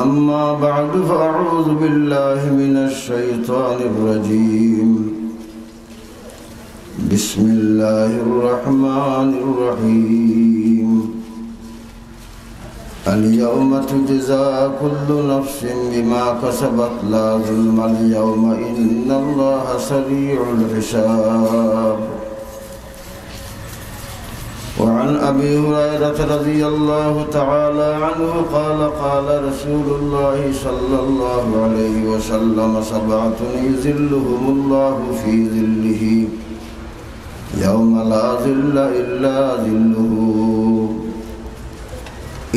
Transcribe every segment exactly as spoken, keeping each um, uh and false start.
أما بعد، فأعوذ بالله من الشيطان الرجيم. بسم الله الرحمن الرحيم. اليوم تجزى كل نفس بما كسبت، لا ظلم اليوم، إن الله سريع الحساب. وعن أبي هريرة رضي الله تعالى عنه قال: قال رسول الله صلى الله عليه وسلم: سبعة يظلهم الله في ظله يوم لا ظل إلا ظله: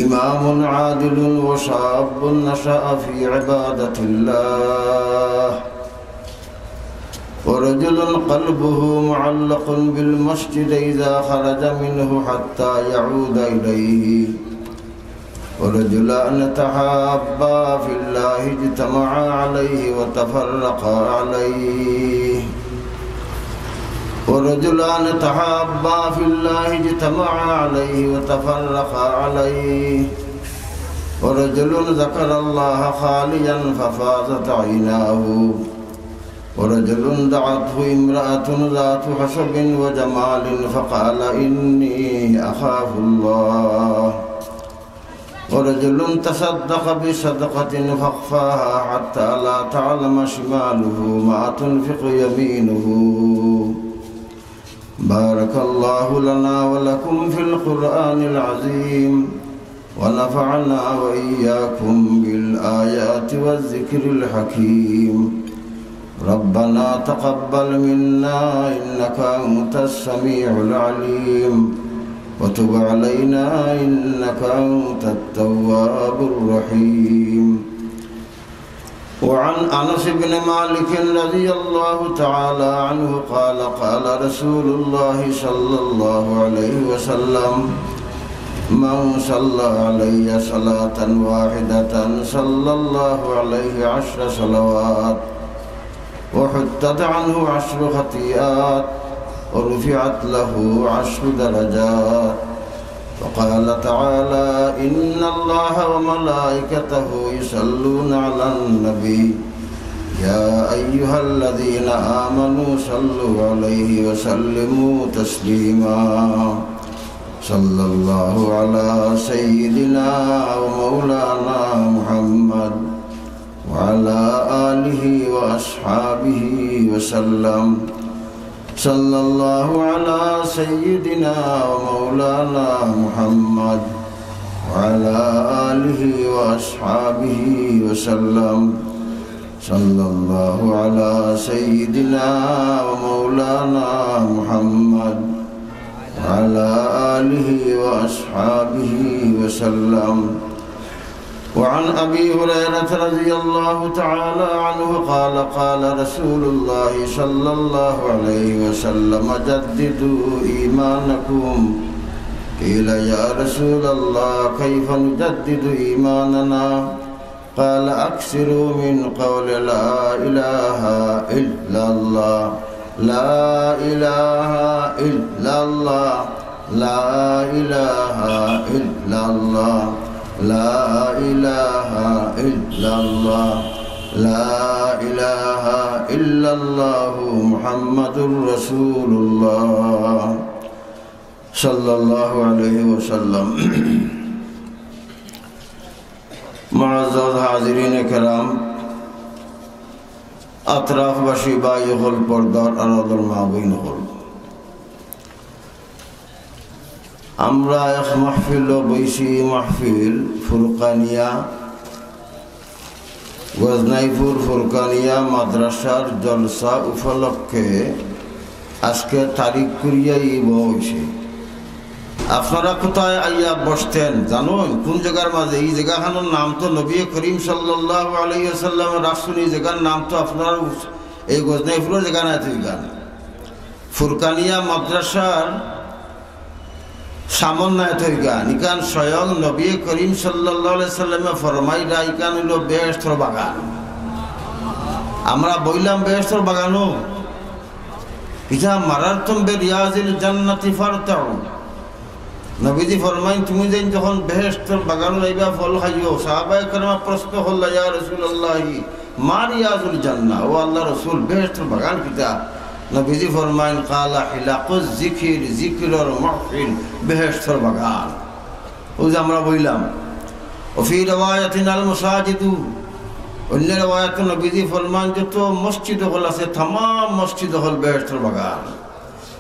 إمام عادل، وشاب نشأ في عبادة الله، ورجل قلبه معلق بالمسجد إذا خرج منه حتى يعود إليه، ورجلان تحابا في الله اجتمعا عليه وتفرقا عليه، ورجلان تحابا في الله اجتمعا عليه وتفرقا عليه، ورجل ذكر الله خاليا ففاضت عيناه، ورجل دعته امرأة ذات حسب وجمال فقال: إني أخاف الله، ورجل تصدق بصدقة فأخفاها حتى لا تعلم شماله ما تنفق يمينه. بارك الله لنا ولكم في القرآن العظيم، ونفعنا وإياكم بالآيات والذكر الحكيم. ربنا تقبل منا إنك أنت السميع العليم، وتب علينا إنك أنت التواب الرحيم. وعن أنس بن مالك رضي الله تعالى عنه قال: قال رسول الله صلى الله عليه وسلم: من صلى علي صلاة واحدة صلى الله عليه عشر صلوات، وحطت عنه عشر خطيئات، ورفعت له عشر درجات. وقال تعالى: إن الله وملائكته يصلون على النبي، يا أيها الذين آمنوا صلوا عليه وسلموا تسليما. صلى الله على سيدنا ومولانا محمد وعلى آله وأصحابه وسلم. صلى الله على سيدنا ومولانا محمد وعلى آله وأصحابه وسلم. صلى الله على سيدنا ومولانا محمد وعلى آله وأصحابه وسلم. وعن أبي هريرة رضي الله تعالى عنه قال: قال رسول الله صلى الله عليه وسلم: جددوا إيمانكم. قيل: يا رسول الله، كيف نجدد إيماننا؟ قال: أكثروا من قول لا إله إلا الله، لا إله إلا الله، لا إله إلا الله، لا إله إلا الله، لا إله إلا الله محمد رسول الله صلى الله عليه وسلم. معزز حاضرین کرام، اطرافবাসী ভাই অকল, পর্দার আড়ালর মা বইন অকল, আমরা এক মাহফিলো বইছি, মাহফিল ফুরকানিয়া, গজনাইপুর ফুরকানিয়া মাদ্রাসার জলসা উপলক্ষে আজকে তারিখ করিয়া ই বওয়া অইছে। আপনারা কোথায় আইয়া বসতেন জানইন? কোন জাগার মাঝে? ই জাগাখানর নাম তো নবী করিম সাল্লাল্লাহু আলাইহি ওয়াসাল্লাম রাখছইন, ই জাগার নাম তো আপনারা এই গজনাইপুরর জাগা নায় তো ইখান। ফুরকানিয়া মাদ্রাসার সামন নায় তো ইখান। ইখান স্বয়ং নবী করিম সাল্লাল্লাহু আলাইহি ওয়াসাল্লামে ফরমাইরা, ইখান অইলো বেহেশতর বাগান। আমরা বইলাম বেহেশতর বাগানো। إذا مررتم برياض الجنة فارتعوا. নবীজি ফরমাইন, "তুমি যেইন যখন বেহেশতর বাগানো যাইবা, ফল খাইও।" সাহাবায়ে কেরাম প্রশ্ন করলা, "ইয়া রাসূলুল্লাহ, মা রিয়াজুল জান্নাহ?" ও আল্লাহর রাসূল, বেহেশতর বাগান কিতা? নবীজি ফরমাইন, "কালা হিলাকুজ জিকির, জিকিরর মাহফিল, বেহেশতর বাগান।" অউ যে আমরা বইলাম, "ওয়া ফি রিওয়ায়াতিন আল মাসাজিদু।" অন্য রেওয়ায়াতে নবীজি ফরমাইন, "যত মসজিদ অকল আছে, তামাম মসজিদ অকল বেহেশতর বাগান।"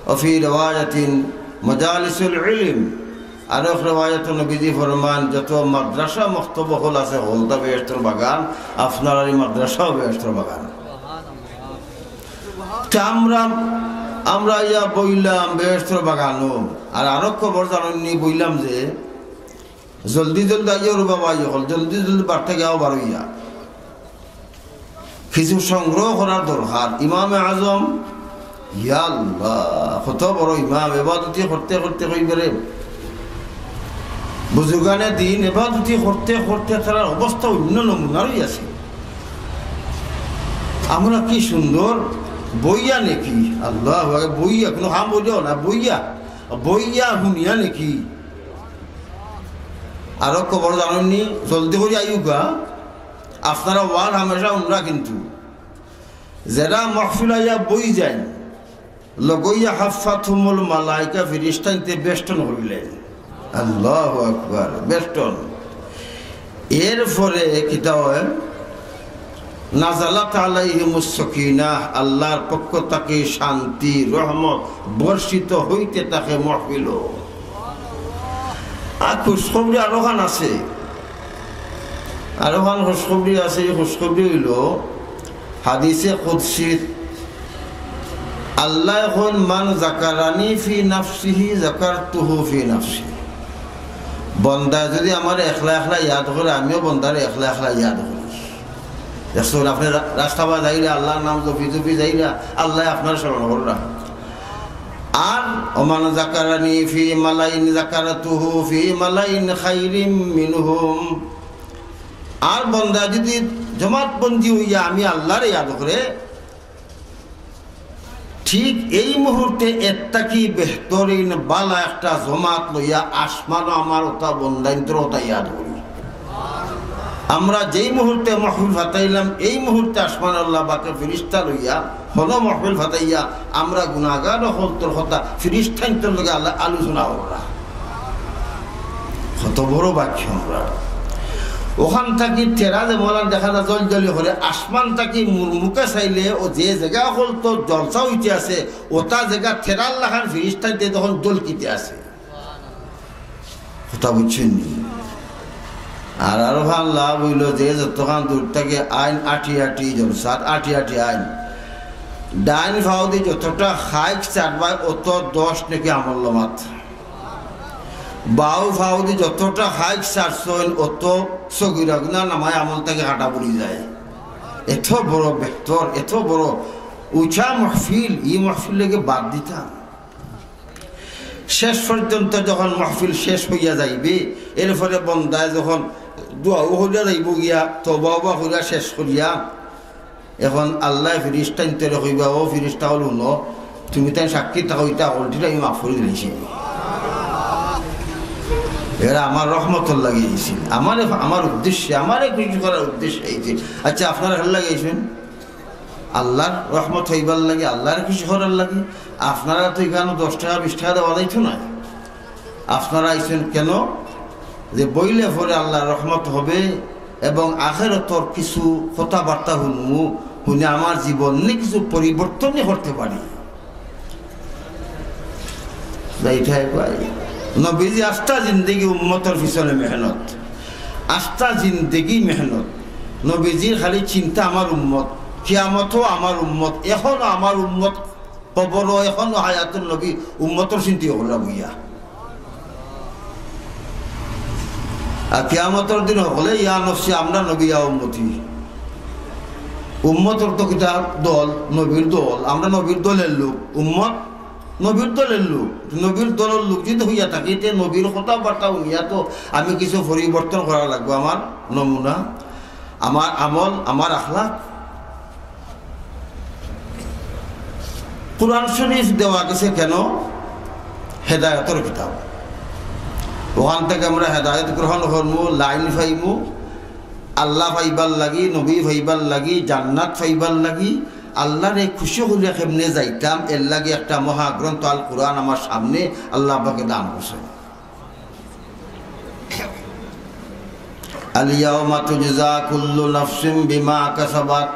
ওয়া ফি রিওয়ায়াতিন মাজালিসুল ইলম। আরো এক রেওয়ায়াতে নবীজি ফরমাইন, "যত মাদ্রাসা মক্তব অকল আছে, হকলতা বেহেশতর বাগান, আপনারার ই মাদ্রাসাও বেহেশতর বাগান।" তে আমরা, আমরা ইয়া বইলাম বেহেশতর বাগানো, আর আরো খবর জানইননি বইলাম যে, "জলদি জলদি আইও রে বাবা, আইও হকল, জলদি জলদি বাড়িত থাকি আও বারইয়া।" কিছু সংগ্রহ করার দরকার। ইমামে আজম, ইয়া আল্লাহ, কত বড় ইমাম, এবাদতি করতে করতে কইবে রে, বুজুর্গানে দিন এবাদতি করতে করতে তারার অবস্থা অন্য নমুনার অইয়া আছে। আমরা কি সুন্দর বইয়া নেকি, আল্লাহ, বইয়া, কোনো কাম অইলো না, বইয়া, বইয়া হুনিয়া নেকি। আরো খবর জানইননি, জলদি করি আইউক্কা। আপনারা ওয়াজ হামেশা হুনরা, কিন্তু যেরা মাহফিল আইয়া বই যাইন, লগইয়া হাফাতহুমুল মালাইকা, ফিরিস্তাইন্তে বেষ্টন করিলাইন। আল্লাহু আকবার, বেষ্টন। এরপরে কিতা অয়? নাজালাত আলাইহিমুস সাকিনাহ, আল্লাহর পক্ষ থাকি শান্তি, রহমত বর্ষিত হইতে থাকে মাহফিলো। আর খুশখবরি আরোখান আছে, আরোখান খুশখবরি আছে। এই খুশখবরি অইলো হাদিসে কুদসিত, আল্লায় কইন, "মান যাকারানি ফি নাফসিহি যাকারতুহু ফি নাফসি।" বন্দায় যদি আমারে একলা একলা ইয়াদ করে, আমিও বন্দারে একলা একলা ইয়াদ করি। দেখছইন, আপনে রা-, রাস্তাবায় যাইরা, আল্লাহর নাম জপি জপি যাইরা, আল্লায় আপনারে স্মরণ কররা। আর, "ওমান যাকারানি ফি মালাইন যাকারতুহু ফি মালাইন খাইরিম মিনহুম।" আর বন্দা যদি জমাতবন্দি অইয়া আমি আল্লাহরে ইয়াদ করে, ঠিক এই মুহূর্তে এর থাকি বেহতরিন বালা একটা জমাত লইয়া আসমানো আমার অতা বন্দাইন্তর অতা ইয়াদ করি। আমরা যেই মুহূর্তে মাহফিল ফাতাইলাম, এই মুহূর্তে আসমানো আল্লাহ পাকে ফিরিস্তা লইয়া হনো মাহফিল ফাতাইয়া আমরা গুনাগার অকলতর কথা ফিরিস্তাইন্তর লগে আল্লাহ আলোচনা কররা। কত বড় ভাগ্য আমরা। অখান থাকি তেরা যে মৌলান দেখা যায় জলজলি করে, আসমান থাকি মুরমুখে চাইলে অউ যে জাগা অকলতো জলসা অইতে আছে, অতা জাগা তেরার লাখান ফিরিস্তাইন্তে তখন জলকিতে আছে। কথা বুঝছইননি? আর আরোখান লাভ অইলো যে যতখান দূর থাকি আইন আটি আটি জলসাত আটি আটি আইন। ডাইন ফাওদি যতটা খাইক চারবায় অত দশ নেকি আমল লমাত। বাউ ফাওদি যতটা খাইক চারছইন অত সগিরা গুনা নামায় আমল থাকি কাটা পড়ি যায়। এত বড় বেহতর, এত বড় উচা মাহফিল, ই মাহফিল লেগে বাদ দিতাম। শেষ পর্যন্ত যখন মাহফিল শেষ অইয়া যাইবে, এরপরে বন্দায় যখন দোয়াও করিয়া যাইবো গিয়া, তওবা করিয়া শেষ করিয়া, এখন আল্লায় ফিরিস্তাইন্তরে কইবা, "ও ফিরিস্তা অকল হুনো, তুমি তাইন সাক্ষী থাকো, ইতা অকলটিরে আমি মাফ করি দিলাইছি।" এরা আমার রহমতর লাগি আইছিল, আমারে, আমার উদ্দেশ্যে, আমারে খুশি করার উদ্দেশ্যে আইছিল। আচ্ছা, আপনারা কার লাগি আইছইন? আল্লাহর রহমত অইবার লাগি, আল্লাহরে খুশি করার লাগি। আপনারা তো ইখানো দশ টেকা বিশ টেকা দেওয়া যাইতো নায়। আপনারা আইছইন কেন? যে বইলে পরে আল্লাহর রহমত হবে এবং আখেরাতর কিছু কথাবার্তা হুনমু, হুনে আমার জীবনে কিছু পরিবর্তনই করতে পারি। যাই থাক ভাই, নবীজি আস্তা জিন্দেগি উম্মতর পিছনে মেহনত, আস্তা জিন্দেগি মেহনত। নবীজির খালি চিন্তা আমার উম্মত, কিয়ামতও আমার উম্মত, এখনো আমার উম্মত, কবরও এখনো হায়াতুল নবী উম্মতর চিন্তা করলা বইয়া। আর কিয়ামতর দিন হকলে ইয়া নফসি, আমরা নবী, ইয়া উম্মতি। উম্মতর তো কিতা দল, নবীর দল, আমরা নবীর দলের লোক, উম্মত নবীর দলের লোক। নবীর দলের লোক যদি হইয়া থাকি, তে নবীর কথাবার্তা হুনিয়া তো আমি কিছু পরিবর্তন করা লাগবো। আমার নমুনা, আমার আমল, আমার আখলাক। কোরআন শরীফ দেওয়া গেছে কেন? হেদায়তর কিতাব। অখান থাকি আমরা হেদায়েত গ্রহণ করমু, লাইন পাইমু, আল্লাহ পাইবার লাগি, নবী পাইবার লাগি, জান্নাত পাইবার লাগি, আল্লাহরে খুশি করিয়া কেমনে যাইতাম, এর লাগি একটা মহাগ্রন্থ আল কোরআন আমার সামনে আল্লাহ পাকে দান করছইন। اليوم تجزى كل نفس بما كسبت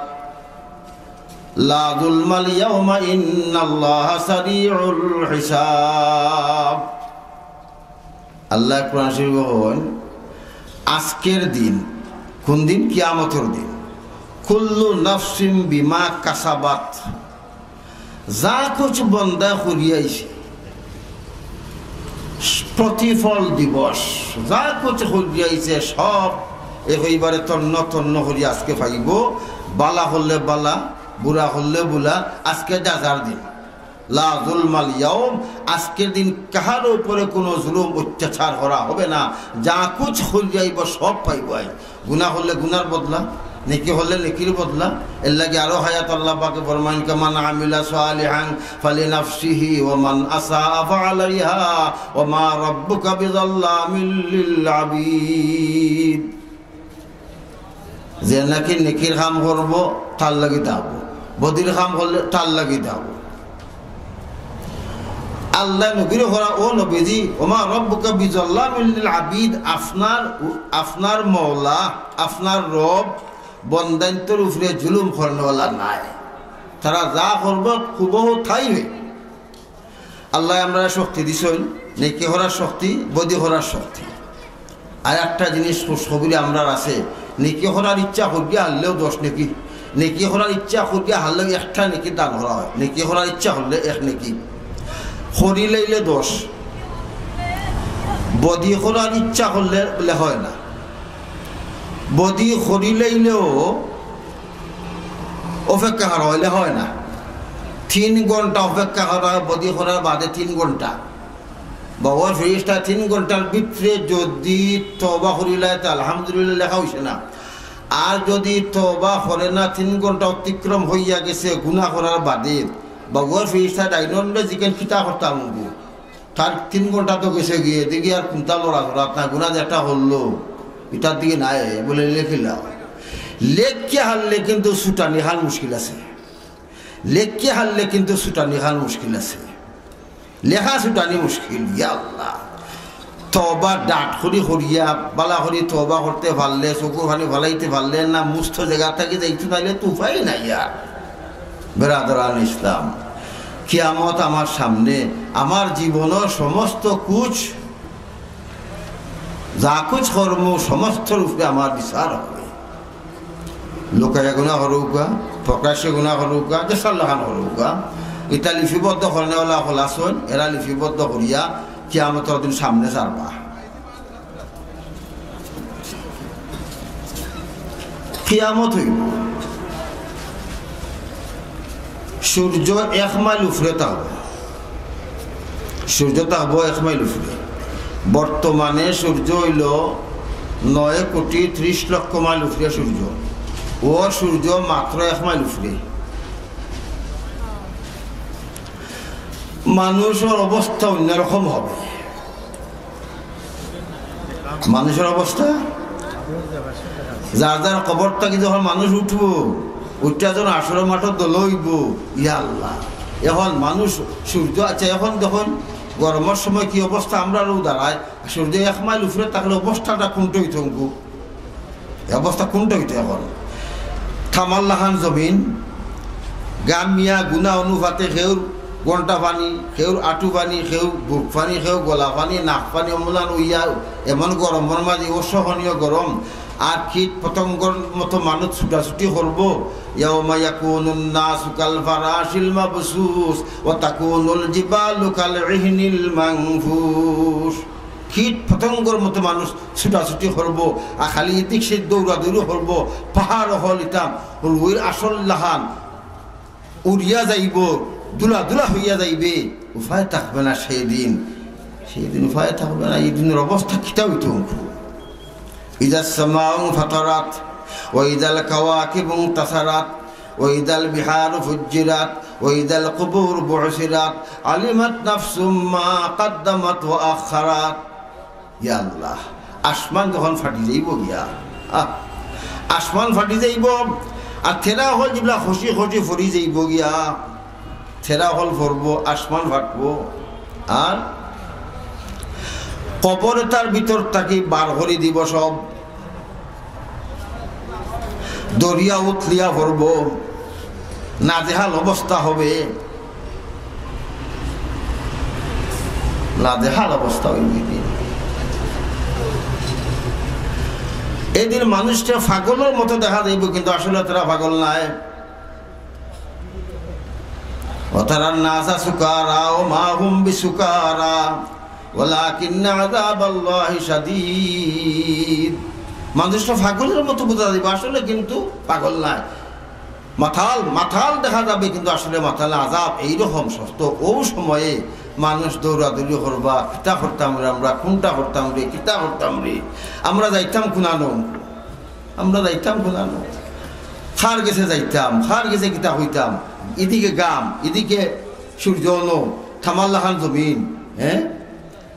لا ظلم اليوم إن الله سريع الحساب। আল্লাহ কোরআন শরীফে কইন, আজকের দিন, কোন দিন? কিয়ামতর দিন। কুল্লু নাফসিম বিমা কাসাবাত, যা কিছু বন্দা করিয়া আইছে, প্রতিফল দিবস, যা কিছু করিয়া আইছে সব একেবারে তন্ন তন্ন করিয়া আজকে পাইব। বালা করলে বালা, বুরা করলে বুরা, আজকে যাযার দিন। লা যুলমাল ইয়াউম, আজকের দিন কাহারও উপরে কোনো জুলুম অত্যাচার করা হবে না। যা কিছু করিয়া আইব সব পাইব আই। গুনাহ করলে গুনার বদলা, নেকি করলে নেকির বদলা। এর লাগি আরো আয়াত আল্লাহ পাকে ফরমাইন, কামান আমিলা সালিহান ফালিনাফসিহি ওয়া মান আসাআ ফাআলাইহা ওয়া মা রাব্বুকা বিযাল্লামিল লিল আবিদ। যে নাকি নেকির কাম করব, তার লাগি দাব, বদির কাম করলে তার লাগি দাব। আল্লাহ নবীরে কইরা, ও নবীজি, ওমা রব্বুকা বিজাল্লামিল লিল আবিদ, আপনার, আপনার মওলা, আপনার রব বন্দাইন্তর উপরে জুলুম করনেওয়ালা নায়। তারা যা করব হুবহু তাই অইব। আল্লাহ আমরারে শক্তি দিছইন, নেকি করার শক্তি, বদি করার শক্তি। আর একটা জিনিস খুশখবরি আমরার আছে, নেকি করার ইচ্ছা করিয়া হারলেও দশ নেকি, নেকি করার ইচ্ছা করিয়া হারলেও একটা নেকি দান করা হয়। নেকি করার ইচ্ছা করলে এক নেকি, করিলাইলে দশ, বদি করার ইচ্ছা করলে লেখা হয় না। বদি করিলাইলেও অপেক্ষা করা অইলে হয় না। তিন ঘন্টা অপেক্ষা করা হয়, বদি করার বাদে তিন ঘন্টা। বাবুর ফিরিস্তা তিন ঘন্টার ভিতরে যদি তওবা করিলায়, তে আলহামদুলিল্লাহ লেখা অইছে না। আর যদি তওবা করে না, তিন ঘন্টা অতিক্রম হইয়া গেছে গুনাহ করার বাদে, বাবুর ফিরিস্তা ডাইনরে জিকাইন কিতা করতাম অইব? তার তিন ঘন্টা তো গেছে গিয়া, দেখি আর কোনটা লড়াচড়া, আপনার গুনা যেটা হলো, এটার দিকে নাই, বলে লেখিলা। লেখিয়া হারলে কিন্তু ছুটানি খান মুশকিল আছে। লেখিয়া হারলে কিন্তু ছুটানি খান মুশকিল আছে। লেখা ছুটানি মুশকিল, ইয়া আল্লাহ। তওবা ডাট করি করিয়া, বালা করি তওবা করতে পারলে, চকুর পানি ফালাইতে পারলে না, মুস্ত জাগা থাকি যাইতো নাইলে তো উপায় নাই আর। বেরাদরান ইসলাম, কিয়ামত আমার সামনে, আমার জীবনর সমস্ত কুছ, যা কুছ কর্ম, সমস্তর উপরে আমার বিচার হবে। লুকাইয়া গুনা করুকা, প্রকাশ্যে গুনা করুকা, যে সাল্লাহান করুকা, ইতা লিপিবদ্ধ করনেওয়ালা অকল আছইন, এরা লিপিবদ্ধ করিয়া কিয়ামতর দিন সামনে ছাড়বা। কিয়ামত অইব, সূর্য এক মাইল উপরে থাকবো, সূর্য থাকবো এক মাইল উপরে। বর্তমানে সূর্য অইল নয় কোটি ত্রিশ লক্ষ মাইল উপরে সূর্য, ও সূর্য মাত্র এক মাইল উপরে। মানুষর অবস্থা অন্যরকম হবে। মানুষর অবস্থা, যার যার কবর থাকি যখন মানুষ উঠবো, উঠিয়া যখন হাশরর মাঠো দল অইব, ইয়া আল্লাহ। এখন মানুষ, সূর্য, আচ্ছা, এখন দেখইন গরমর সময় কি অবস্থা আমরারও দাঁড়ায়, সূর্য এক মাইল উপরে থাকলে অবস্থাটা কুনটা অইতো অঙ্কু? এই অবস্থা কুনটা অইতো এখন? থামার লাখান জমিন, গামিয়া গুনা অনুপাতে কেউর গন্টা পানি, কেউর আটু পানি, কেউ বুক পানি, কেউ গলা পানি, নাক পানি, অমলান অইয়া এমন গরমর মাঝে অসহনীয় গরম। আর কীট পতঙ্গর মতো মানুষ ছুটাছুটি করবো। ইয়াউমা ইয়াকুনুন নাসু কাল ফারাশিল মাবসুস ওয়া তাকুনুল জিবালু কাল ইহনিল মানফুস। কীট পতঙ্গর মতো মানুষ ছুটাছুটি করবো, আর খালি এদিক সেদিক দৌড়াদৌড়ি করবো, পাহাড় অকল ইতা রুইর আছল লাখান উড়িয়া যাইব, ধুলা ধুলা হইয়া যাইবে, উপায় থাকবে না সেই দিন। সেই দিন উপায় থাকবে না। এই দিনের অবস্থা কিতা অইতো? ইযাস সামাউ ফাতারাত, ওয়া ইযাল কাওয়াকিবু ইনতাসারাত, ওয়া ইযাল বিহারু ফুজ্জিরাত, ওয়া ইযাল কুবুরু বুসিরাত, আলিমাত নাফসুম মা কাদ্দামাত ওয়া আখখারাত। ইয়া আল্লাহ, আসমান যখন ফাটি যাইবো গিয়া, আহ, আসমান ফাটি যাইবো, আর তেরা হল যেগুলা খসি খসি পড়ি যাইবো গিয়া, তেরা হল পড়বো, আসমান ফাটবো, আর কবর তার ভিতর থাকি বার করি দিব সব। দরিয়া উতলিয়া পড়বো, নাজেহাল অবস্থা হবে, নাজেহাল অবস্থা হইবে এদিন। এদিন মানুষটা পাগলর মতো দেখা যাইবো, কিন্তু আসলে তারা পাগল নায়। وترى الناس سكارى وما هم بسكارى ولكن عذاب الله شديد। মানুষটা পাগলর মতো বুঝা যাইবো, আসলে কিন্তু পাগল নায়। মাতাল, মাতাল দেখা যাবে, কিন্তু আসলে মাতাল না। আযাব এইরকম শক্ত। ও সময়ে মানুষ দৌড়াদৌড়ি করবা, কিতা করতাম রে আমরা, কোনটা করতাম রে, কিতা করতাম রে, আমরা যাইতাম কুনানো, আমরা যাইতাম কুনানো, কার গেছে যাইতাম, কার গেছে কিতা কইতাম, এদিকে গাম, এদিকে সূর্য অনো, থামার লাখান জমিন, হ্যাঁ?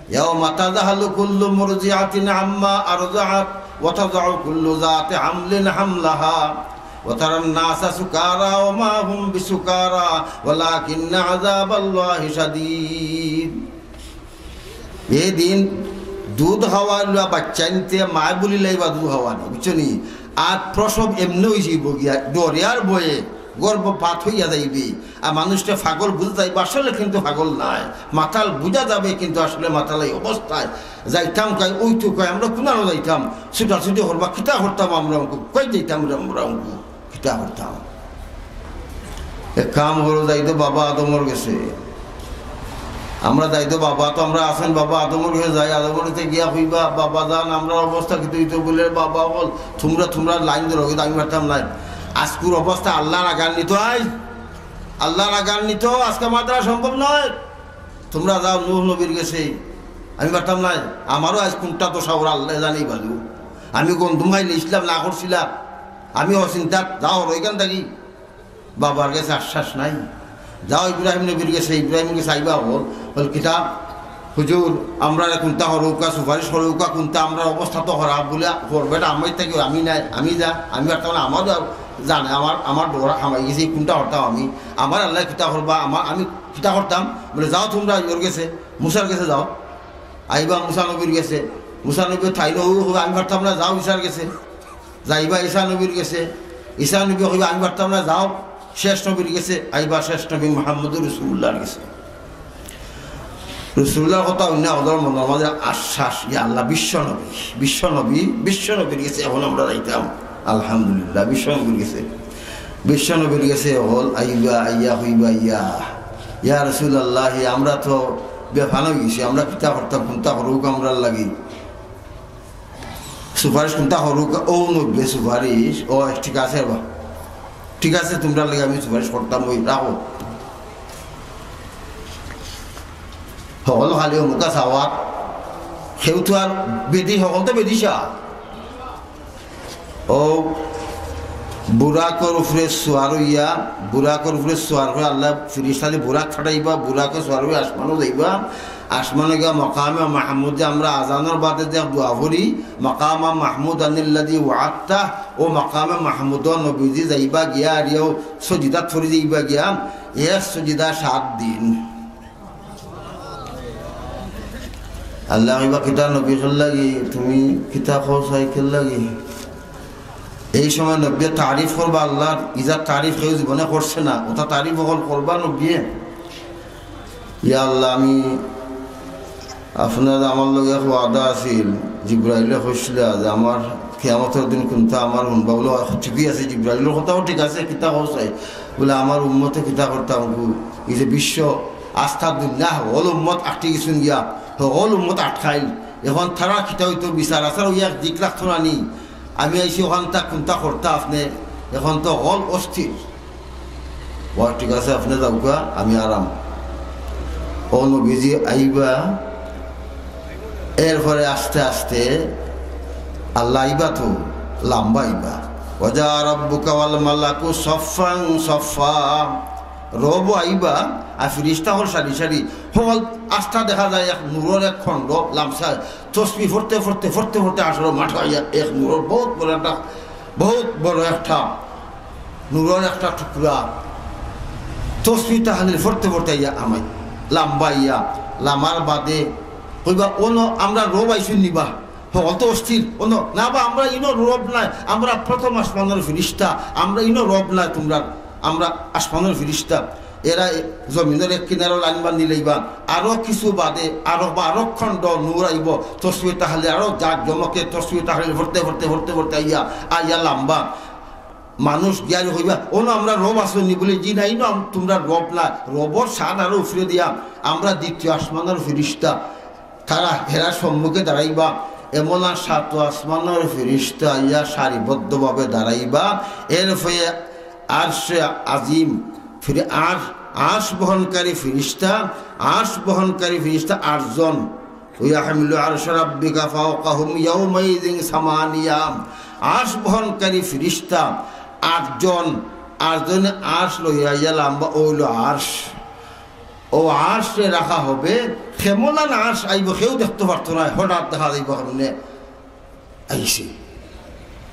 يوم تذهل كل مرضعة عما أرضعت وتضع كل ذات حمل حملها وترى الناس سكارى وما هم بسكارى ولكن عذاب الله شديد। এদিন দুধ খাওয়াইলা বাচ্চাইন্তে মায় বুলি লাইবা দুধ খাওয়ানি, বুঝছো নি? আর প্রসব এমনে অইযিবো গিয়া, ডরিয়ার ভয়ে গর্ভপাত হইয়া যাইবে। আর মানুষটা পাগল বুঝা যাইবো, আসলে কিন্তু পাগল নায়। মাতাল বুঝা যাবে, কিন্তু আসলে মাতাল এই অবস্থায়। যাইতাম কই, ওই তো কই, আমরা কুনানো যাইতাম, ছুটাছুটি করবা, কিতা করতাম আমরা, কই যাইতাম রে আমরা, কিতা করতাম? এক কাম করো, যাই তো বাবা আদমর গেছে। আমরা যাই তো বাবা, তো আমরা আছেন, বাবা আদমর গেছে যাই, আদমর গেছে গিয়া কইবা, "বাবা জান, আমরার অবস্থা কিতা অইতো?" বলে, "বাবা বল, তোমরা, তোমরা লাইন ধরো, কিন্তু আমি পারতাম না।" আজকুর অবস্থা আল্লাহর আগার নিত আই, আল্লাহর আগার নিত, আজকে আমার দ্বারা সম্ভব নয়। তোমরা যাও নূহ নবীর গেছে, আমি পারতাম না। আমারও আজ কোনটা দশা ওরা আল্লাহ জানেই ভালো। আমি গন্ধম খাইলে ইসলাম না করছিলাম, আমি অচিন্তাত যাও রইখান থাকি। বাবার গেছে আশ্বাস নাই। যাও ইব্রাহিম নবীর গেছে, ইব্রাহিম গেছে আইবা হল, হল কিতা, "হুজুর, আমরা কুনটা করুকা, সুপারিশ করুকা কুনটা, আমরা অবস্থা তো খারাপ বলে করবে, এটা আমার থাকি আমি নাই, আমি যা, আমি আর তখন আমার যা, জানে, আমার, আমার ডোরা খামাই গেছে, কুনটা করতাম আমি, আমার আল্লাহ কিতা করবা, আমার, আমি কিতা করতাম?" বলে, "যাও তোমরা ওর গেছে, মুসার গেছে যাও।" আইবা মুসা নবীর গেছে, মুসা নবী থাইলে ও, আমি পারতাম না, যাও ঈসার গেছে। যাইবা ঈসা নবীর গেছে, ঈসা নবী কইবা, "আমি পারতাম না, যাও শেষ নবীর গেছে।" আইবা শেষ নবী মুহাম্মদুর রাসূলুল্লাহর গেছে। রাসূলুল্লাহর কথা অইন্য হকলর মনর মাঝে আশ্বাস, "ইয়া আল্লাহ, বিশ্ব নবী, বিশ্ব নবী, বিশ্ব নবীর গেছে এখন আমরা যাইতাম।" আলহামদুলিল্লাহ, বিশ্ব নবীর গেছে, বিশ্ব নবীর গেছে হল আইবা, আইয়া কইবা, "ইয়া, ইয়া রাসূলুল্লাহ, আমরা তো বেফান অই গেছি, আমরা কিতা করতাম, কুনটা করুক আমরার লাগি?" সুপারিশ কুনটা করুক, ও নবীয়ে সুপারিশ, ও ঠিক আছে বা, ঠিক আছে, তোমরার লাগি আমি সুপারিশ করতাম, ওই রাখো। হকল খালি অমুকা চাওয়াত, কেউ তো আর বেদি, হকল তো বেদিশা। ও বুরাকর উপরে সুয়ার অইয়া, বুরাকর উপরে সুয়ার অইয়া আল্লাহ ফিরিস্তারে বুরাক ফাটাইবা, বুরাকে সুয়ার অইয়া আসমানো যাইবা, আসমানো গিয়া মাকামে মাহমুদে আমরা আজানর বাদে যে দোয়া পড়ি, "মাকামা মাহমুদানিল্লাযী ওয়াআদতাহ", ও মাকামে মাহমুদ নবীজি যাইবা গিয়া, আর ইয়ো সজিদাত পড়ি যাইবা গিয়া, এক সজিদা সাত দিন। আল্লাহ কইবা, "কিতা নবী, কিতার লাগি? তুমি কিতা কও চাই, কিতার লাগি?" এই সময় নবীয়ে তারিফ করবা আল্লাহর, ইজার তারিফ কেউ জীবনে করছে না, ওটা তারিফ হকল করবা নবীয়ে। "ইয়া আল্লাহ, আমি আপনার, আমার লগে এক ওয়াদা আছিল, জিব্রাইলে কইছিলা যে আমার কিয়ামতর দিন কুনটা আমার হুনবা।" বলে, "অয়, ঠিকই আছে, জিব্রাইলর কথাও ঠিক আছে, কিতা কও চাই?" বলে, "আমার উম্মতে কিতা করতাম গো? এই যে বিশ্ব আস্তা দুনিয়া, হকল উম্মত আটকি গেছইন গিয়া, হকল উম্মত আটকাইল, এখন তারা কিতা অইতো, বিচার আচার অইয়া এক দিক রাখতো না নি? আমি আইছি ওখান তা কুনটা করতা আপনে, এখন তো হকল অস্থির।" "ও ঠিক আছে, আপনে যাউক্কা, আমি আরাম।" ও নবীজি আইবা, এরপরে আস্তে আস্তে আল্লাহ আইবা তো, লম্বা আইবা। "ওয়া জাআ রাব্বুকা ওয়াল মালাকু সাফফান সাফফা।" রব আইবা, আর ফিরিস্তা অকল সারি সারি, হকল আস্তা দেখা যায় এক নূরর এক খণ্ড লামসা, তসবি পড়তে পড়তে পড়তে পড়তে হাশরর মাঠো আইয়া এক নূরর বহুত বড় একটা, বহুত বড় একটা নূরর একটা টুকরা তসবি তাহলিল পড়তে পড়তে আইয়া আমাই লাম্বা আইয়া, লামার বাদে কইবা, "অনো আমরার রব আইছইন নি বা?" হকল তো অস্থির। অনো, "না বা, আমরা ইনো রব নায়, আমরা প্রথম আসমানর ফিরিস্তা, আমরা ইনো রব নায়, তোমরা, আমরা আসমানর ফিরিস্তা।" এরা এ-, জমিনর এক কিনারো লাইন বান্ধি লইবা, আরো কিছু বাদে আরো বারো খণ্ড নূর আইবো, তসবি তাহলিল আরো জাক জমকে তসবি তাহলিল পড়তে পড়তে পড়তে পড়তে আইয়া, আইয়া লাম্বা। মানুষ গিয়া কইবা, "অনো আমরার রব আছইন নি?" বলে, "জি না, ইনো আম-, তোমরার রব না।" রবর শান আরো উপরে দিয়া, আমরা দ্বিতীয় আসমানর ফিরিস্তা। তারা হেরার সম্মুখে দাঁড়াইবা, এমন আর সাত আসমানর ফিরিস্তা আইয়া সারিবদ্ধভাবে দাঁড়াইবা। এরপরে আরশে আজিম, ফিরি-, আরশ, আরশ বহনকারী ফিরিস্তা, আরশ বহনকারী ফিরিস্তা আটজন। ওয়া হামিলু আরশা রাব্বিকা ফাওকাহুম ইয়াউমাইযিন সামানিয়া। আরশ বহনকারী ফিরিস্তা আটজন, আটজনে আরশ লইয়া আইয়া লাম্বা অইলো আরশ। ও আরশে রাখা হবে, কেমন আরশ আইবো কেউ দেখতে পারতো না, হঠাৎ দেখা যাইবো সামনে আইছে।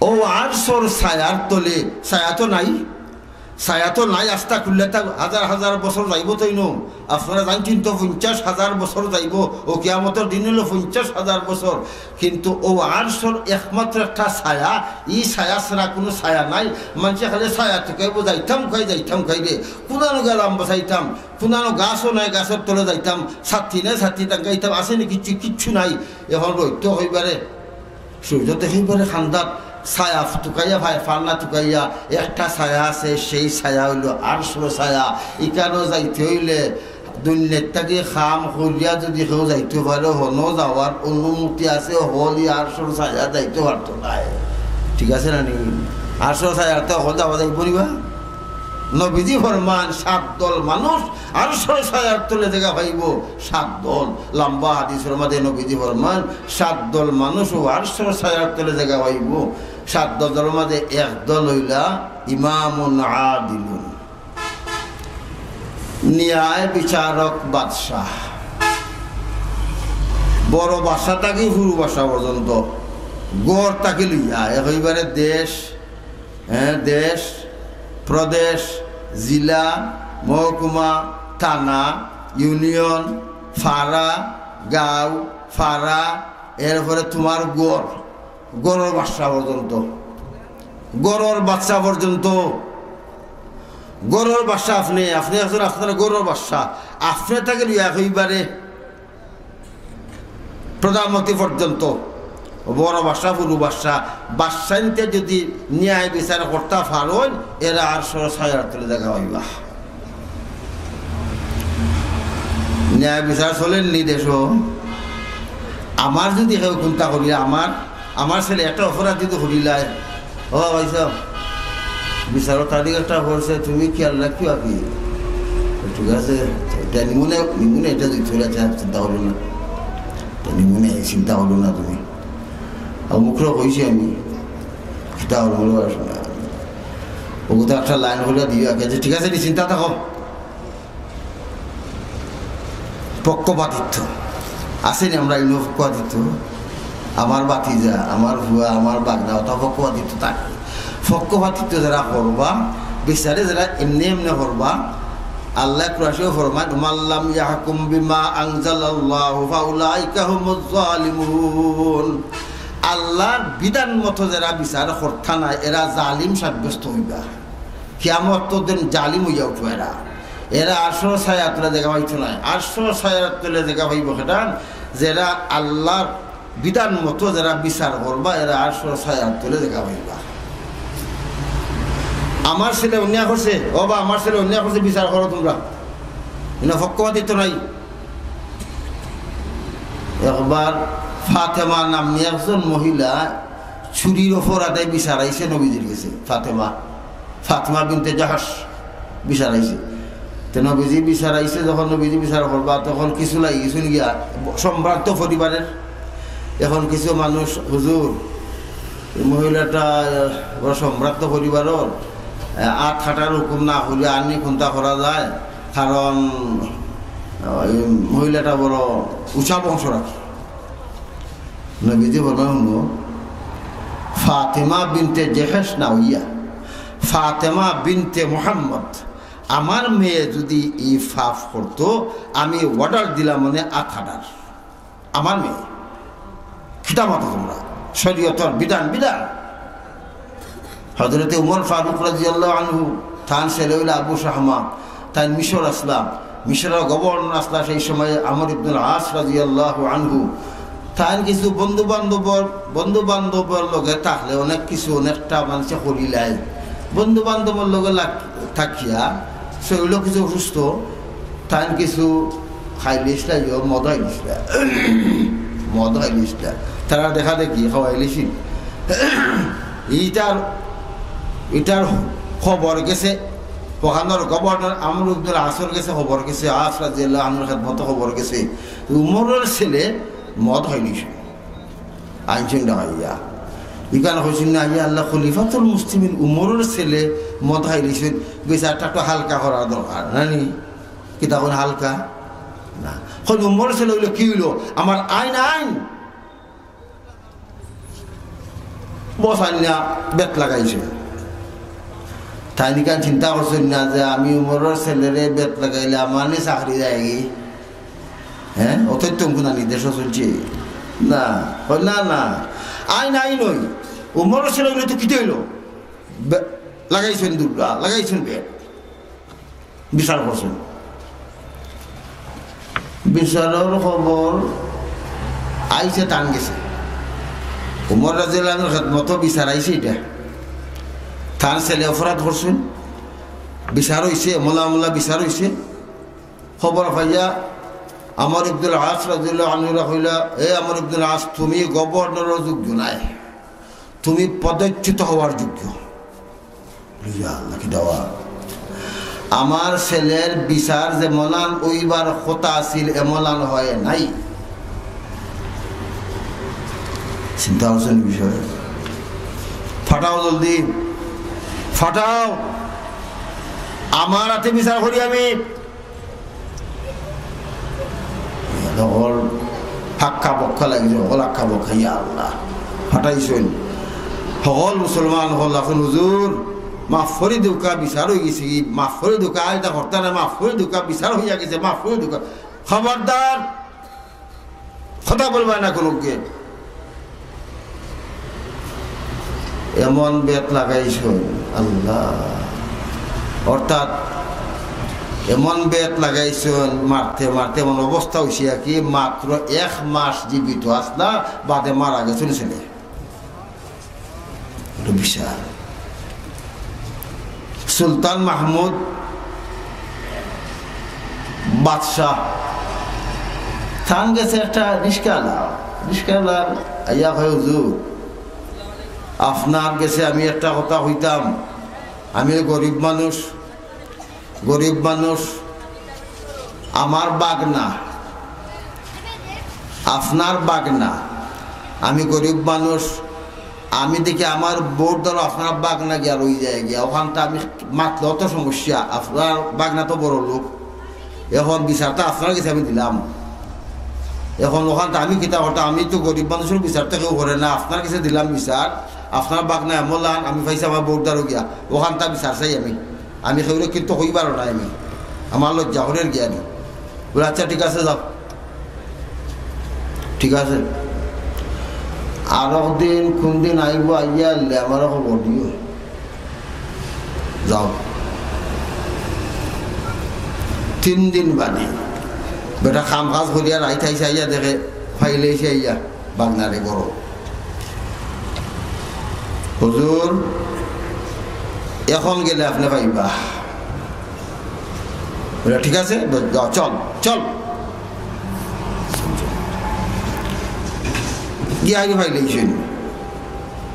ও আরশর ছায়ার তলে, ছায়া তো নাই, ছায়া তো নাই, আস্তা খুললে তা হাজার হাজার বছর যাইবো তো ইনো। আপনারা জানছেন তো পঞ্চাশ হাজার বছর যাইবো, ও কিয়ামতর দিন অইলো পঞ্চাশ হাজার বছর। কিন্তু ও আরশর একমাত্র একটা ছায়া, ই ছায়া ছাড়া কুনু ছায়া নাই। মানষে খালি ছায়া তুকাইবো, যাইতাম কই, যাইতাম কই রে, কুনানো গেলাম বসাইতাম, কুনানো গাছও নাই, গাছর তলে যাইতাম, ছাতি নাই, ছাতি টাঙ্গাইতাম, আছে নি কিচ্ছু? কিচ্ছু নাই। এখন রইতো হইবারে, সূর্য তো হইবারে খান্দাত, ছায়া তুকাইয়া ভাই, ফান্না তুকাইয়া, একটা ছায়া আছে, সেই ছায়া অইলো আরশর ছায়া। ইকানো যাইতে অইলে দুনিয়ার থাকি কাম করিয়া যদি কেউ যাইতে পারে, হনো যাওয়ার অনুমতি আছে, হলি আরশর ছায়া যাইতে পারতো নায়। ঠিক আছে না নি? আরশর ছায়ার তো হল যাওয়া যাইবো নি বা? নবীজি ফরমান, সাত দল মানুষ আরশর ছায়ার তলে জাগা পাইবো, সাত দল। লম্বা হাদিসর মাঝে নবীজি ফরমান, সাত দল মানুষ ও আরশর ছায়ার তলে জাগা পাইবো। সাত দলর মাঝে এক দল অইলা ইমামুন আদিলুন, ন্যায় বিচারক বাদশাহ। বড় বাদশাহ থাকি হুরু বাদশাহ পর্যন্ত, গড় থাকি লইয়া একেবারে দেশ, হ্যাঁ, দেশ, প্রদেশ, জিলা, মহকুমা, থানা, ইউনিয়ন, ফাড়া, গাঁও, ফাড়া, এরপরে তোমার গড়, গড়র বাদশা পর্যন্ত, গড়র বাদশা পর্যন্ত, গড়র বাদশা আপনে, আপনে একজন আপনার গড়র বাদশা, আপনে থাকি লইয়া একেবারে প্রধানমন্ত্রী পর্যন্ত, বড় বাদশা, হুরু বাদশা, বাদশাইন্তে যদি ন্যায় বিচার করতা পারইন, এরা আরশর ছায়ার তলে জাগা পাইবা। ন্যায় বিচার চলের নি দেশো? আমার যদি কেউ কুন্তা করি, আমার, আমার ছেলে একটা অপরাধ যদি করিলায়, ও ভাই সাহেব, বিচারো তারিখ একটা পড়ছে, তুমি খেয়াল রাখিও আর কি। ঠিক আছে, এটা নিমুনে, নিমুনে এটা দিতে হলে আচ্ছা, চিন্তা করো না। এটা নিমুনে চিন্তা করো না তুমি। আর মুখরও কইছি আমি, কিতা হলো, হলো আর শোনা। ও তো একটা লাইন হলে দিও আগে, যে ঠিক আছে, নি চিন্তা থাকো। পক্ষপাতিত্ব। আছে নি আমরা ইনো পক্ষপাতিত্ব? আমার ভাতিজা, আমার ফুয়া, আমার ভাগনা, ওটা পক্ষপাতিত্ব থাকে। পক্ষপাতিত্ব যারা করবা, বিচারে যারা এমনে এমনে করবা, আল্লায় কুরআন শরীফো ফরমাইন, "মাল্লাম ইয়াহকুম বিমা আনজালাল্লাহু ফাউলাইকা হুমুজ জালিমুন।" আল্লাহর বিধান মতো যারা বিচার করতা নায়, এরা জালিম সাব্যস্ত অইবা। কিয়ামতর দিন জালিম অইয়া উঠবো এরা। এরা আরশর ছায়ার তলে জাগা পাইতো নায়। আরশর ছায়ার তলে জাগা পাইবো কেডা? যেরা আল্লাহর বিধান মতো যেরা বিচার করবা, এরা আরশর ছায়ার তলে জাগা পাইবা। আমার ছেলে অন্যায় করছে, ও বা আমার ছেলে অন্যায় করছে, বিচার করো তোমরা। ইনো পক্ষপাতিত্ব নাই। একবার ফাতেমা নামনি একজন মহিলা চুরির অপরাধে বিচার আইছে নবীজির গেছে। ফাতেমা, ফাতেমা বিনতে জাহাশ বিচার আইছে। তো নবীজি বিচার আইছে, যখন নবীজি বিচার করবা, তখন কিছু লাগি গেছইন গিয়া সম্ভ্রান্ত পরিবারের। এখন কিছু মানুষ, "হুজুর, এই মহিলাটা বড় সম্ভ্রান্ত পরিবারর, আত কাটার হুকুম না করিয়া আরনি কুন্তা করা যায়, কারণ ওই মহিলাটা বড় উঁচা বংশ রাখে। নবীজি বলেন, হুনো, ফাতেমা বিনতে জেহেশ না হইয়া ফাতেমা বিনতে মোহাম্মদ, আমার মেয়ে যদি এই পাপ করতো, আমি অর্ডার দিলাম মানে আত কাটার। আমার মেয়ে, কিতা মাতো তোমরা? শরীয়তর বিধান, বিধান। হযরতে উমর ফারুক রাদিয়াল্লাহু আনহু, তান ছেলে অইলা আবু শাহমা, তাইন মিশর আছলা, মিশরর গভর্নর আছলা সেই সময়ে আমর ইবনুল আস রাদিয়াল্লাহু আনহু। তাইন কিছু বন্ধু বান্ধবর, বন্ধু বান্ধবর লগে থাকলে অনেক কিছু, অনেকটা মানষে করিলায়। বন্ধু বান্ধবর লগে লাগ-, থাকিয়া শরীরও কিছু অসুস্থ, তাইন কিছু খাইলিছলা, ইয়ো, মদ খাইলিছলা। মদ খাইলিছলা। তারা দেখা দেখি খাওয়াইলিছিল। ইটার, ইটার খবর গেছে, ওখানর গভর্নর আমর ইবনুল আসর গেছে খবর গেছে, আস রাদিয়াল্লাহু আনহুর খেদমতো খবর গেছে। উমরর ছেলে মদ খাইলিছে। আইনছইন ডাকাইয়া। ইখান কইছইন না, ইয়া আল্লাহ, খলিফাতুল মুসলিমিন উমরর ছেলে মদ খাইলিছইন, বিচারটা একটু হালকা করার দরকার, না নি? কিতা কইন হালকা? না। কইন উমরর ছেলে অইলে কি অইলো? আমার আইন আইন। বস আইন না বেত লাগাইছে। তাইন ইখান চিন্তা করছইন না যে আমি উমরর ছেলেরে বেত লাগাইলে আমার নি চাকরি যায়গি? হ্যাঁ, অতএব তো কুনু নির্দেশ চলছে না। কয়, না, না, আইন আইন অই। উমরর ছেলে অইলে তো কিতা অইলো? বে-, লাগাইছইন দুবরা, লাগাইছইন বেত। বিচার করছইন। বিচারর খবর আইছে তান গেছে। উমর রাদিয়াল্লাহু আনহুর খেদমতো বিচার আইছে ইটা। তান ছেলে অপরাধ করছইন, বিচার অইছে, আমলা আমলা বিচার অইছে। খবর পাইয়া আমর ইবনুল আস রাদিয়াল্লাহু আনহুরে কইলা, "এ আমর ইবনুল আস, তুমি গভর্নরর যোগ্য নায়, তুমি পদচ্যুত হওয়ার যোগ্য।" ইয়া আল্লাহ, কি দাওয়া! আমার ছেলের বিচার যেমলান অইবার কথা আছিল, এমলান হয় নাই। চিন্তা করছইন বিষয়? ফাটাও জলদি, ফাটাও। আমার আতে বিচার করি আমি। হকল হাক্কা বক্কা লাগিছে, হকল হাক্কা বক্কা, ইয়া আল্লাহ। ফাটাইছইন। হকল মুসলমান অকল আছইন, হুজুর, মাফ করি দেউক্কা, বিচার অইগেছে, মাফ করি দেউক্কা, আর ইতা করতা না, মাফ করি দেউক্কা, বিচার অইয়া গেছে, মাফ করি দেউক্কা। খবরদার, কথা বলবা না কুনুকে। এমন বেত লাগাইছইন, আল্লাহ। অর্থাৎ এমন বেত লাগাইছইন, মারতে মারতে এমন অবস্থা অইছে আর কি, মাত্র এক মাস জীবিত আছলা, বাদে মারা গেছইন ছেলে। ইটা বিশাল। সুলতান মাহমুদ বাদশাহ, তান গেছে একটা রিস্কাআলা, রিস্কাআলা আইয়া কয়, "হুজুর, আপনার গেছে আমি একটা কথা কইতাম, আমি গরিব মানুষ, গরিব মানুষ, আমার বাগনা, আপনার বাগনা, আমি গরিব মানুষ, আমি দেখি আমার বউর দ্বারা আপনার বাগনা গিয়া রই যায় গিয়া, ওখানটা আমি মাতলে অত সমস্যা, আপনার বাগনা তো বড় লোক, এখন বিচারটা আপনার গেছে আমি দিলাম, এখন ওখানটা আমি কিতা করতাম, আমি তো গরিব মানুষর বিচারটা কেউ করে না, আপনার গেছে দিলাম বিচার, আপনার বাগনা এমন লান, আমি পাইছি আমার বউর দ্বারা গিয়া, ওখানটা বিচার চাই আমি।" আমি কেউরে কিন্তু কইবার নাই আমি, আমার লজ্জা করের গিয়া নি। বলে, "আচ্ছা, ঠিক আছে, যাও, ঠিক আছে, আরক দিন কুন দিন আইবো, আইয়া আইলে আমারে খবর দিও, যাও।" তিন দিন বাদে বেটা কাম কাজ করিয়া রাইত আইছে, আইয়া দেখে, ফাইলে আইছে আইয়া। বাগনারে বড়। "হুজুর, এখন গেলে আপনে পাইবা।" বলে, "ঠিক আছে, ব-, যাও, চল, চল।" গিয়া আগে পাইলে আইছইন।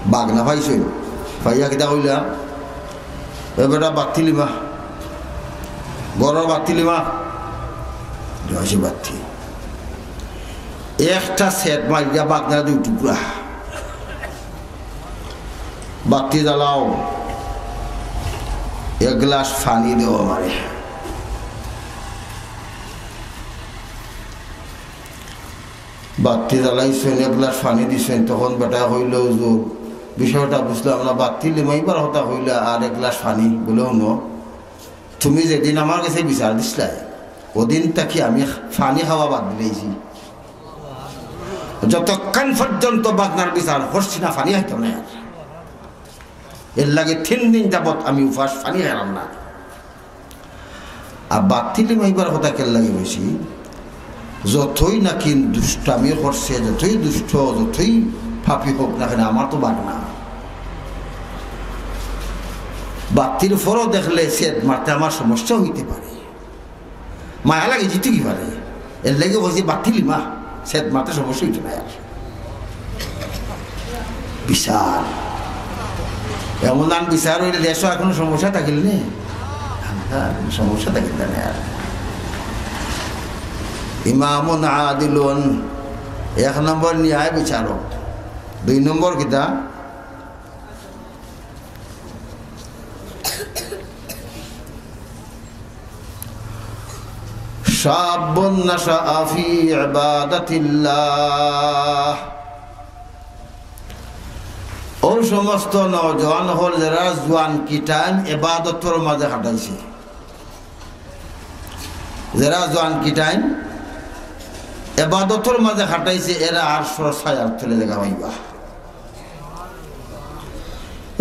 বাগনা পাইছইন। পাইয়া কিতা কইলা? "এ বেটা, বাত্তি লিমা। ঘরর বাত্তি লিমা।" দেওয়া অইছে বাত্তি। একটা সেট মারিয়া বাগনা দুই টুকরা। বাত্তি জ্বালাও। এক গ্লাস পানি দেও আমারে। বাত্তি জ্বালাইছইন, এক গ্লাস পানি দিছইন, তখন বেটায় কইলো, "হুজুর, বিষয়টা বুঝলাম না, বাত্তি লিমাইবার কথা কইলা আর এক গ্লাস পানি।" বলে, "হুনো, তুমি যেদিন আমার গেছে বিচার দিছলায়, অদিন থাকি আমি পানি খাওয়া বাদ দিলাইছি। যতক্ষণ পর্যন্ত বাগনার বিচার করছি না, পানি খাইতাম না আর। এরলাগি তিন দিন যাবত আমি উপাস, পানি খাইলাম না।" আর বাত্তি লিমাইবার কথা কেল্লাগি কইছি, যতই নাকি দুষ্টামি করছে, যতই দুষ্ট, যতই পাপী হোক না কেনে, আমার তো বাগনা। বাত্তির ফরো দেখলে সেদ মারতে আমার সমস্যা অইতে পারে, মায়া লাগে যিতে কি পারে, এরলাগি কইছি বাত্তি লিমা, সেদ মারতে সমস্যা অইতো না আর। বিচার। এমন আন বিচার অইলে দেশো আর কুনু সমস্যা থাকিল নি? আর কুনু সমস্যা থাকিল না আর। ইমামুন আদিলুন, এক নম্বর ন্যায় বিচারক। দুই নম্বর কিতা? শাবুন নাশাআ ফি ইবাদাতিল্লাহ। অউ সমস্ত নওজোয়ান অকল যেরা জোয়ানকি টাইম এবাদতর মাঝে কাটাইছে, যেরা জোয়ানকি টাইম এবাদতর মাঝে কাটাইছে, এরা আরশর ছায়ার তলে জাগা পাইবা।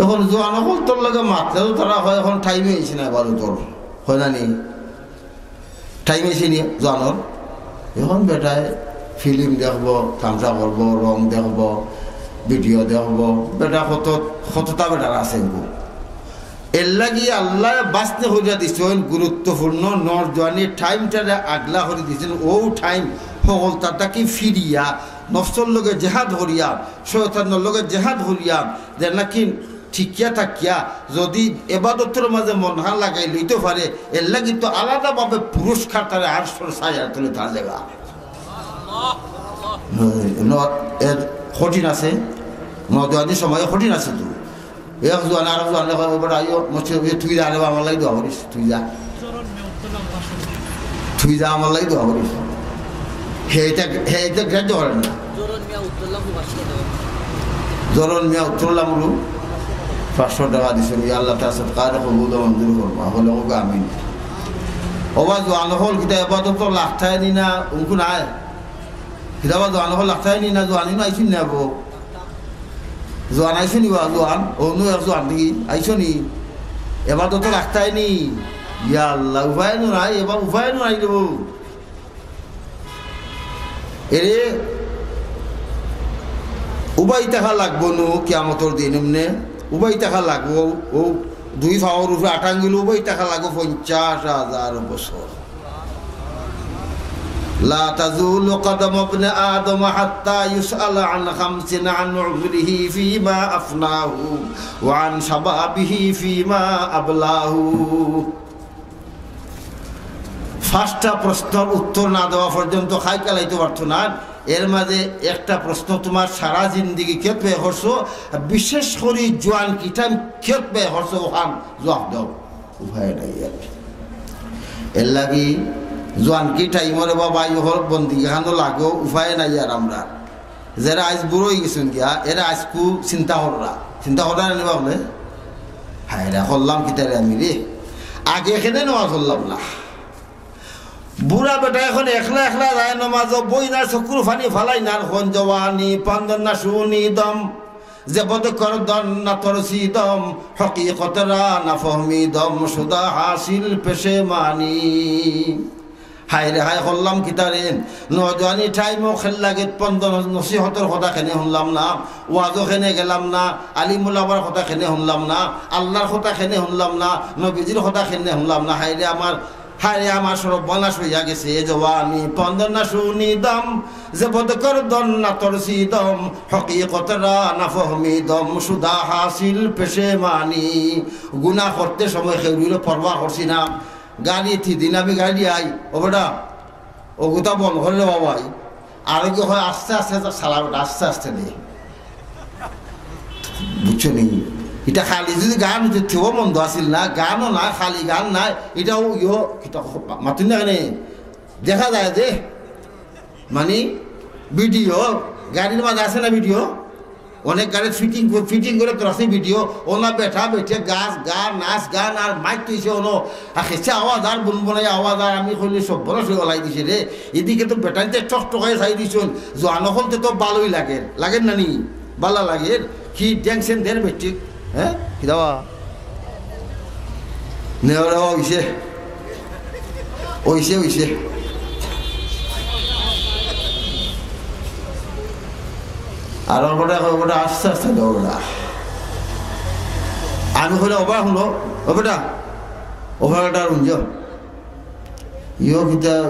অখন জোয়ান অকলতর লগে মাতলে তো তারা কয়, "অখন টাইম অইছে না এবাদতর", কয় না নি? টাইম অইছে নি জোয়ানর? অখন বেটায় ফিল্ম দেখবো, তামশা করবো, রং দেখবো, ভিডিও দেখবো, বেটা কত, কততা বেটার আছে গো। এরলাগি আল্লায় বাছনি করিয়া দিছইন গুরুত্বপূর্ণ নওজোয়ানি টাইমটারে আগলা করি দিছইন। অউ টাইম হকলতা থাকি ফিরিয়া, নফসর লগে জেহাদ করিয়া, শয়তানর লগে জেহাদ করিয়া, যে নাকি টিকিয়া থাকিয়া যদি এবাদতর মাঝে মনহান লাগাই লইতে পারে, এরলাগি তো আলাদাভাবে পুরস্কার তারে আরশর ছায়ার তলে তার জাগা। ন-, এর কঠিন আছে, নওজোয়ানি সময়ে কঠিন আছে তো। এক জোয়ান আর এক জোয়ানরে কয়, "বেটা, আইও, মসজিদো গিয়া তুই যা রে বা, আমার লাগি দোয়া করিস, তুই যা। তুই যা, আমার লাগি দোয়া করিস।" হে ইটা, হে ইটা গ্রাহ্য করে না। জরন মিয়া উত্তর লামরু পাঁচশো টেকা দিছইন, "ইয়া আল্লাহ, তার সদকারে কবুল ও মঞ্জুর করবা।" হকলে কউক্কা আমিন। ওবা জোয়ান অকল, কিতা এবাদতো লাগতায় নি না, উনকু নাই? কিতা বা জোয়ান অকল লাগতায় নি না, জোয়ান ইনো আইছইন না বো? জোয়ান আইছো নি বা জোয়ান? অনো এক জোয়ান দেখি, আইছো নি? এবাদতো লাগতায় নি? ইয়া আল্লাহ, উপায় নাই, এবার উপায় নাই রে বো। এরে উবাই থাকা লাগবো নু কিয়ামতর দিন, এমনে উবাই থাকা লাগবো। অউ দুই পাওর উপরে আট আঙ্গুল উবাই থাকা লাগবো পঞ্চাশ হাজার বছর। لا تزول قدم ابن آدم حتى يسأل عن خمس: عن عمره فيما أفناه، وعن شبابه فيما أبلاه। পাঁচটা প্রশ্নর উত্তর না দেওয়া পর্যন্ত খাই কালাইতে পারতো না। এর মাঝে একটা প্রশ্ন, তোমার সারা জিন্দেগি কিয়ত ব্যয় করছো, বিশেষ করি জোয়ানকি টাইম কিয়ত ব্যয় করছো, অখান জবাব দেও। উপায় নাই আর। এরলাগি জোয়ানকি টাইমরে বাবা, ইহর বন্দিগি খানো লাগো, উপায় নাই আর আমরা। যেরা আইজ বুড়া অইগেছইন গিয়া, এরা আইজকু চিন্তা কররা। চিন্তা কররা নি বা অকলে? হায়রে, করলাম কিতারে আমি রে? আগে কেনে নমাজ পড়লাম না। বুড়া বেটা অখন একলা একলা যায় নমাজো, বইন আর চকুর পানি ফালাইন আর কইন, "জওয়ানি পান্দর না শুনি দম, যে বদ করদন না তরসি দম, হকিকতরা না ফহমি দম, শুদা হাসিল পেশেমানি।" হায়রে হায়, করলাম কিতারে? নওজোয়ানি টাইমো খেল লাগে, পন্দ নসিহতর কথা কেনে হুনলাম না, ওয়াজো কেনে গেলাম না, আলিম উলামার কথা কেনে হুনলাম না, আল্লার কথা কেনে হুনলাম না, নবীজির কথা কেনে হুনলাম না। হায়রে আমার, হায়রে আমার সর্বনাশ অইয়া গেছে। জওয়ানি পন্দ না শুনি দম, যে বদ করদন না তরসি দম, হকিকতরা না ফহমি দম, শুদা হাসিল পেশেমানি। গুনা করতে সময় কেউরিরে পরোয়া করছি না। গাড়ি থি দিন আমি গাড়ি আই, ও বেটা, অগুতা বন্ধ করলে বাবাই। আরোগি কয়, "আস্তে আস্তে যা, চালা বেটা, আস্তে আস্তে দে।" বুঝছো নি? ইটা খালি যদি গান অইতো, তেও মন্দ আছিল না, গানও না, খালি গান না, ইটাও ইয়ো, কিতা মাতুন না কেনে? দেখা যায় যে, মানে, ভিডিও, গাড়ির মাঝে আছে না ভিডিও? অনেক গাড়ি ফিটিং কর-, ফিটিং করে তো আছে ভিডিও, ওনা বেটা বেটে গাছ, গান, নাচ, গান আর মাইক তো ইসে ওনো, আর হেসে আওয়াজ আর বুনবুনাই আওয়াজ আর আমি কইলে সব বড় সে ওলাই দিছে রে। এদিকে তো বেটাইতে টকটকাই চাই দিছুন, জোয়ান অকলতে তো ভালোই লাগে, লাগে না নি? বালা লাগে, কি ড্যান্সেন দের বেটি, হ্যাঁ? কিতাবা? নেওয়া অইছে, অইছে, অইছে। আর ওর বেটা, ওর বেটা আস্তে আস্তে দেও বেটা। আমি কইলে, "ওবা হুনো, ও বেটা, ওবা বেটা রুঞ্জ, ইয়ো কিতা,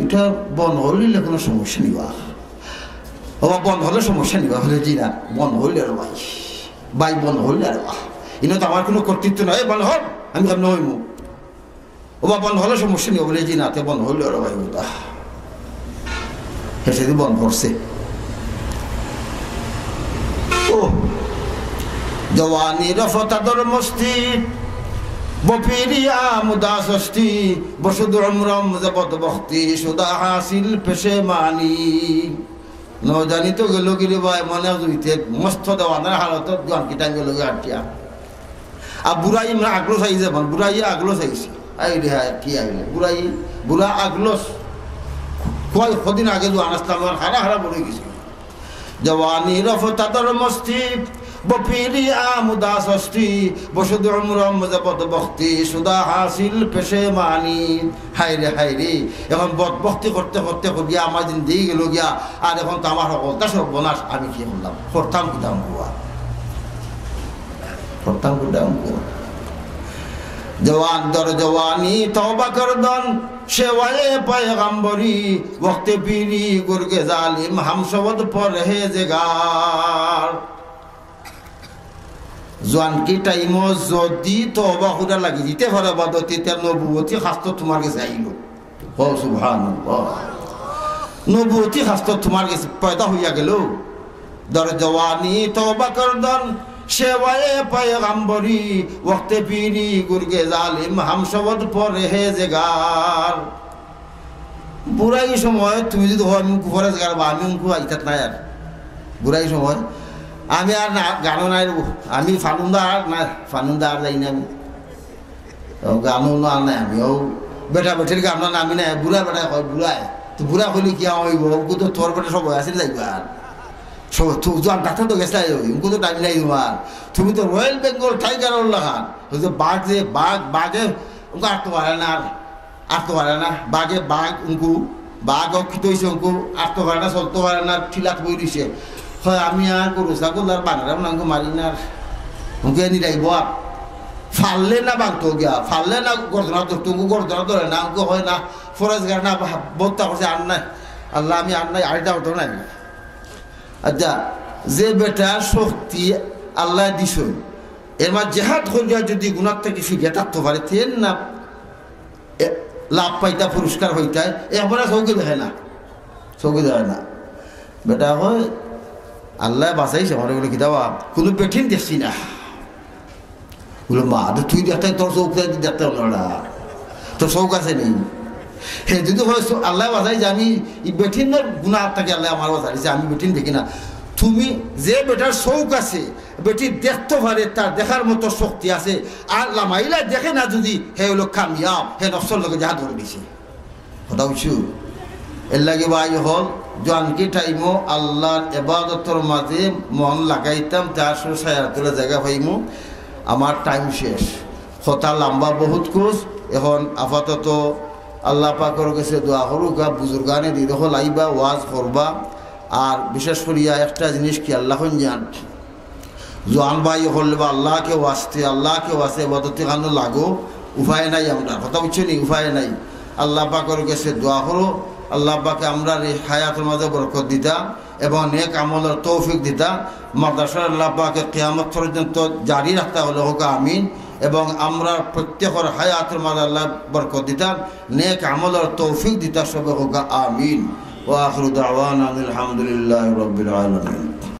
ইটা বন্ধ করিলে কোনো সমস্যা নিবা?" "ওবা বন্ধ হলে সমস্যা নিবা?" বলে, "জি না, বন্ধ হইলে আর ভাই, ভাই বন্ধ হইলে আর বা, ইনো তো আমার কোনো কর্তৃত্ব নাই, বন্ধ হল, আমি কেমন হইমু?" "ওবা বন্ধ হলে সমস্যা নিবা?" বলে, "জি না, তে বন্ধ হইলে আর ভাই।" ওটা হেসে দিয়ে বন্ধ করছে। ও, জওয়ানি রফত আদর মস্তি, বপিরিয়া মুদা সস্তি, বসুদ উমরম জবত বখতি, সুদা হাসিল পেশেমানি। নজানি তো গেল গিরি ভাই, মনে হইতে মস্ত দেওয়ানার হালত জোয়ান কিতা গেল গি আটিয়া। আর বুড়াই মানে আগলো চাই যাবেন, বুড়াই আগলো চাইছে। আই রে হায়, কি আইলে? বুড়াই, বুড়া আগলো। কয় কদিন আগে জোয়ান আসলাম, আর হারা হারা বুড়ে গেছে। জওয়ানি রফত আদর মস্তি, বপিরিয়া মুদা সস্তি, বসুদ উমরম জবত বখতি, সুদা হাসিল পেশেমানি। হায় রে, হায় রে, এখন বদবখতি করতে করতে করিয়া আমার জিন্দেগি গেল গিয়া, আর এখন তো আমার হকলতা সর্বনাশ, আমি কি করলাম? করতাম কিতাম কুয়া? করতাম কিতাম কুয়া? জওয়ান দর জওয়ানি তওবা করদন, সেওয়ায়ে পয়গম্বরি, ওয়াক্তে পিরি গুরগে জালিম, হামসবদ পরহেজগার। জোয়ানকি টাইমো যদি তওবা করা লাগি দিতে পারে, বাদতে তার নবুয়তি খাস্ত তোমার গেছে আইলো। ও সুবহানাল্লাহ। নবুয়তি খাস্ত তোমার গেছে পয়দা হইয়া গেল। দর জওয়ানি তওবা করদন, সেওয়ায়ে পয়গম্বরি, ওয়াক্তে পিরি গুরগে জালিম, হামসবদ পরহেজগার। বুড়াই সময় তুমি যদি হয়, "আমি উনকু পরহেজগার বা আমি উনকু আইতাত নাই আর।" বুড়াই সময় আমি আর না, গানও নাই, আমি ফানুন্দা আর না, ফানুন্দা আর যাই না আমি। ও গানও না, আর নাই আমি। ও বেটা বেটির গান না, আমি না, বুড়া বেটা কয়, বুড়ায়। তো বুড়া কইলে কি আর হইব? উনকু তো তোর বেটা সব আছে যাইবা আর। সব, তো জোয়ান ডাক্তার তো গেছে ওই, উনকু তো টাইম নাই তোমার। তুমি তো রয়্যাল বেঙ্গল টাইগার ওর লাখান। ওই যে বাঘ যে, বাঘ, বাঘে উনকু আটতে পারে না আর। আটতে পারে না, বাঘে বাঘ উনকু, বাঘ অক্ষিত হইছে উনকু, আটতে পারে না, চলতে পারে না, ঠিলাত বই দিছে। হয় আমি আর গরু ছাগল আর বানরাম না, উনকু মারি না আর। উনকু এনি যাইব আর। ফাললে না বানতো গিয়া, ফাললে না গর্দনা ধরতো, উনকু গর্দনা ধরে না, উনকু হয় না, ফরজ গার না, বা-, বত্তা করছে আর নাই। আল্লাহ আমি আর নাই, আর যাও তো নাই। আচ্ছা, যে বেটার শক্তি আল্লাহ দিছইন, এর মাঝে জেহাদ করিয়া যদি গুনার থেকে ফিরে থাকতে পারে, তেন না এ, লাভ পাইতা, পুরস্কার হইতায়, এরপরে চৌকি দেখে না, চৌকি দেখে না। বেটা হয়, "আল্লাহ বাঁচাইছে আমার।" বলে, "কিতাবা, কোনো বেটিন দেখছি না।" বলে, "মা, তো তুই দেখতে, তোর চৌক দেখতে হলো না, তোর চৌক আছে নি?" হে যদি হয়, "আল্লাহ বাঁচাইছে, আমি এই বেটিনের গুনাহ থেকে আল্লাহ আমার বাঁচাইছে, আমি বেটিন দেখি না।" তুমি যে বেটার চৌক আছে, বেটি দেখতে পারে, তার দেখার মতো শক্তি আছে, আর লামাইলা দেখে না যদি, হে হলো কামিয়াব, হে নফসর লগে জাহাদ করে দিছে। কথা বুঝছো? এর লাগি ভাই হল, জোয়ানকি টাইমো আল্লাহর ইবাদতর মাঝে মন লাগাইতাম, তার সুর সায়াতুলে জায়গা পাইমু। আমার টাইম শেষ, কথা লম্বা বহুত কুছ। এখন আপাতত আল্লাহ পাকর গেছে দোয়া করুকা, বুজুর্গানে দিন হল আইবা, ওয়াজ করবা। আর বিশেষ করিয়া একটা জিনিস কি আল্লাহ জান, জোয়ান ভাই হকল বা আল্লাহকে ওয়াস্তে, আল্লাহকে ওয়াস্তে ইবাদতে কানো লাগো, উপায় নাই আমরা, কথা বুঝছো নি? উপায় নাই। আল্লাহ পাকর গেছে দোয়া করো, আল্লাহ পাকে আমরার এই হায়াতর মাঝে বরকত দিতা এবং নেক আমলর তৌফিক দিতা। মাদ্রাসার আল্লাহ পাকে কিয়ামত পর্যন্ত জারি রাখতা হলে হোক আমিন। এবং আমরার প্রত্যেকর হায়াতর মাঝে আল্লাহ বরকত দিতা, নেক আমলর তৌফিক দিতা সবে হোক আমিন। ওয়া আখিরু দাওয়ানা আলহামদুলিল্লাহি রাব্বিল আলামিন।